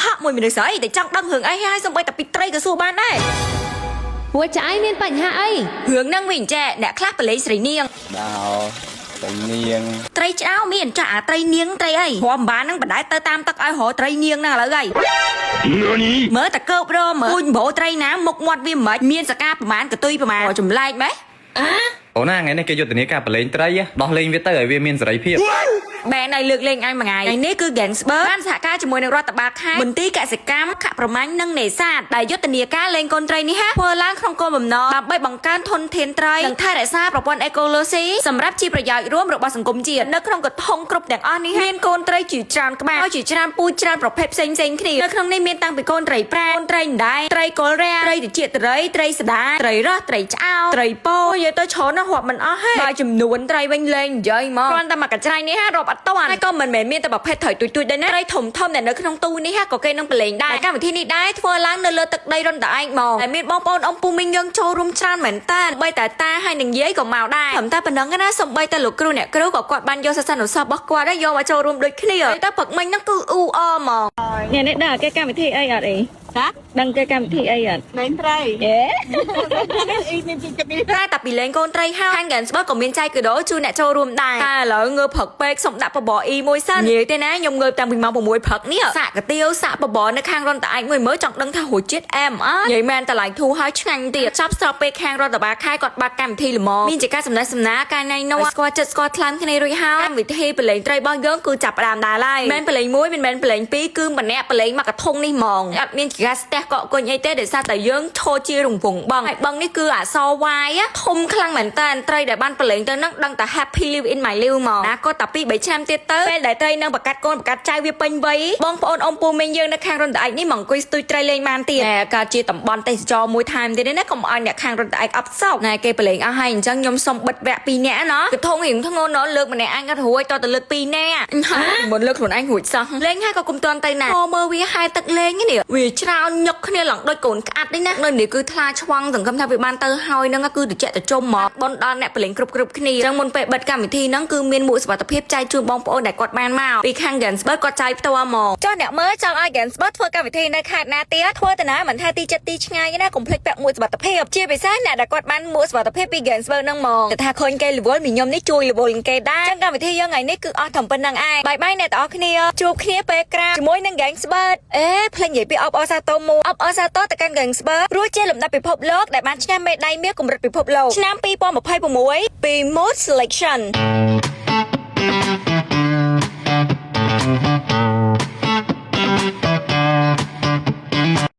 ហក់មួយមនុស្សស្រីដែលចង់ដឹងរឿងអីហើយសូម្បីតែពីត្រីក៏សួរបានដែរ។ ហួចចៃមានបញ្ហាអី? រឿងហ្នឹងវិញចេះអ្នកខ្លះបលេងស្រីនាង ដោត្រីនាង ត្រីឆ្ដោមានចាស់អាត្រីនាងត្រីអីព្រមបានហ្នឹងបដែតទៅតាមទឹកឲ្យរកត្រីនាងហ្នឹងឥឡូវហើយមើលតែកើបរមើលពូជបោត្រីណាមុខមាត់វាមិនមានសកាប្រមាណកតុយប្រមាណចម្លែកម៉េះ? អូនណាថ្ងៃនេះគេយុទ្ធនាការប្រឡែងត្រីហ៎ដោះលែងវាទៅឲ្យវាមានសេរីភាព បែនឲ្យលើកលែងឲ្យមួយថ្ងៃថ្ងៃនេះគឺ Ganzberg បានសហការជាមួយនឹងរដ្ឋបាលខេត្តមន្ទីរកសិកម្មខប្រមាញ់និងនេសាទដែលយុទ្ធនាការលែងកូនត្រីនេះហាធ្វើឡើងក្នុងគោលបំណងដើម្បីបង្កើនធនធានត្រីនិងថែរក្សាប្រព័ន្ធអេកូឡូស៊ីសម្រាប់ជាប្រយោជន៍រួមរបស់សង្គមជាតិនៅក្នុងកធុងគ្រប់ទាំងអស់នេះមានកូនត្រីជាច្រើនក្បាលហើយជាច្រើនពូជច្រើនប្រភេទផ្សេងផ្សេងគ្នានៅក្នុងនេះមានតាំងពីកូនត្រីប្រាកូនត្រីអណ្ដែងត្រីកុលរាត្រីត្រចៀកត្រីត្រីសដាត្រីរស់ត្រីឆ្អោត្រីពោនិយាយទៅច្រើនណាស់រាប់មិនអស់ទេបើចំនួនត្រីវិញលែងនិយាយមកគ្រាន់តែមកកញ្ច្រៃនេះហារាប់អត់ទាន់ហើយក៏មិនមែនមានតែប្រភេទត្រីទូចៗដែរណាត្រីធំធំដែលនៅក្នុងទូនេះហាក៏គេនឹងប្រឡែងដែរកម្មវិធីនេះដែរធ្វើឡើងនៅលើទឹកដីរុនតឯងមកតែមានបងប្អូនអ៊ំពូមីងយើងចូលរួមច្រើនមែនតើបីតែតាហើយនឹងយាយក៏មកដែរត្រឹមតែប៉ុណ្្នឹងណាសំបីតែលោកគ្រូអ្នកគ្រូក៏គាត់បានយកសិស្សានុសិស្សរបស់គាត់ដែរយកមកចូលរួមដូចគ្នាតែព្រឹកមិញហ្នឹងគឺអ៊ូអមក ថ្ងៃនេះដឹងគេកម្មវិធីអីអត់អី? ចា? ដឹងគេកម្មវិធីអីអត់? លេងត្រី។ អេ អ៊ីមានពីចិត្តនេះ។ តែតែពីលេងកូនត្រីហើយខាង Ganzberg ក៏មានចែកកាដូជូនអ្នកចូលរួមដែរតែឥឡូវងើបព្រឹកពេកសុំដាក់បបរអ៊ីមួយសិននិយាយទេណាខ្ញុំងើបតាំងពីម៉ោង6ព្រឹកនេះសាក់កាទៀវសាក់បបរនៅខាងរនតឯកមួយមើលចង់ដឹងថារសជាតិអែមអត់និយាយមែនតម្លៃធូរហើយឆ្ងាញ់ទៀតចាប់ស្របពេលខាងរដ្ឋបាលខែគាត់បាត់កម្មវិធីល្មមមានជាការសំណេះសំណាលការណែនាំស្គាល់ចិត្តស្គាល់ថ្លើមគ្នារួចហើយកម្មវិធីប្រឡែងត្រីរបស់យើងគឺចាប់ផ្ដើមដែរហើយមិនប្រឡែងមួយមិនមែនប្រឡែងពីរគឺម្នាក់ប្រឡែងមកកធុងនេះហ្មងអត់មានជាការស្ទះកក់គុញអីទេដោយសារតែយើងឈរជារង្វង់បងហើយបងនេះគឺអស Y ធំខ្លាំងមែនតើត្រីដែលបានប្រឡែងទៅនឹងដឹងតែ happy live in my life ហ្មងណាក៏តែពី3ឆ្នាំទៀតទៅពេលដែលត្រីនឹងប្រកាសកូនប្រកាសចៅវាពេញវ័យបងប្អូនអ៊ំពូមីងយើងនៅខាងរុនតឯកនេះមកអង្គុយស្ទួយត្រីលេងបានទៀតតែការជាតំបន់ទេសចរមួយថែមទៀតណាកុំឲ្យអ្នកខាងរុនតឯកអបសោកណែគេប្រឡែងអស់ហើយអញ្ចឹងខ្ញុំសុំបិទវគ្គ2នាក់ណោះកធងរៀងធ្ងន់ណោះលើកម្នាក់អញអត់រួចតទៅលើក2នាក់មុនលើកខ្លួនឯងរួចសោះលេងហើយក៏គុំតន់ទៅណាមើលវាហែទឹកលេងនេះវាច្រើនញឹកគ្នាឡើងដូចកូនក្អាត់នេះណានៅនេះគឺថ្លាឆ្វង់សង្ឃឹមថាវាបានទៅហើយហ្នឹងគឺត្រជាក់ត្រជុំមកបនដល់អ្នកប្រឡែងគ្រប់គ្រប់គ្នាអញ្ចឹងមុនពេលបិទកម្មវិធីហ្នឹងគឺមានមួកសុវត្ថិភាពចែកជូនបងប្អូនដែលគាត់បានមកពីខាង Ganzberg គាត់ចែកផ្ទាល់មកចុះអ្នកមើលចង់ឲ្យ Ganzberg ធ្វើកម្មវិធីនៅខេត្តណាទៀតធ្វើទៅណាមិនថាទីចិត្តទីឆ្ងាយណាកុំភ្លេចពាក់មួកសុវត្ថិភាពជាពិសេសអ្នកដែលគាត់បានមួកសុវត្ថិភាពពី Ganzberg ហ្នឹងមកតែថាឃើញគេរវល់មីខ្ញុំនេះជួយរវល់គេដែរអញ្ចឹងកម្មវិធីយើងថ្ងៃនេះគឺអស់ត្រឹមប៉ុណ្្នឹងឯងបាយបាយអ្នកទាំងអស់គ្នាជួបគ្នាពេលក្រោយជាមួយនឹង Ganzberg អេភ្លេចនិយាយពីអបអសាទរមួយអបអសាទរទៅកាន់ Ganzberg រួចជាលំដាប់ពិភពលោកដែលបានឈ្នះមេដាយមាសកម្រិតពិភពលោកឆ្នាំ2026ពី Mode Selection។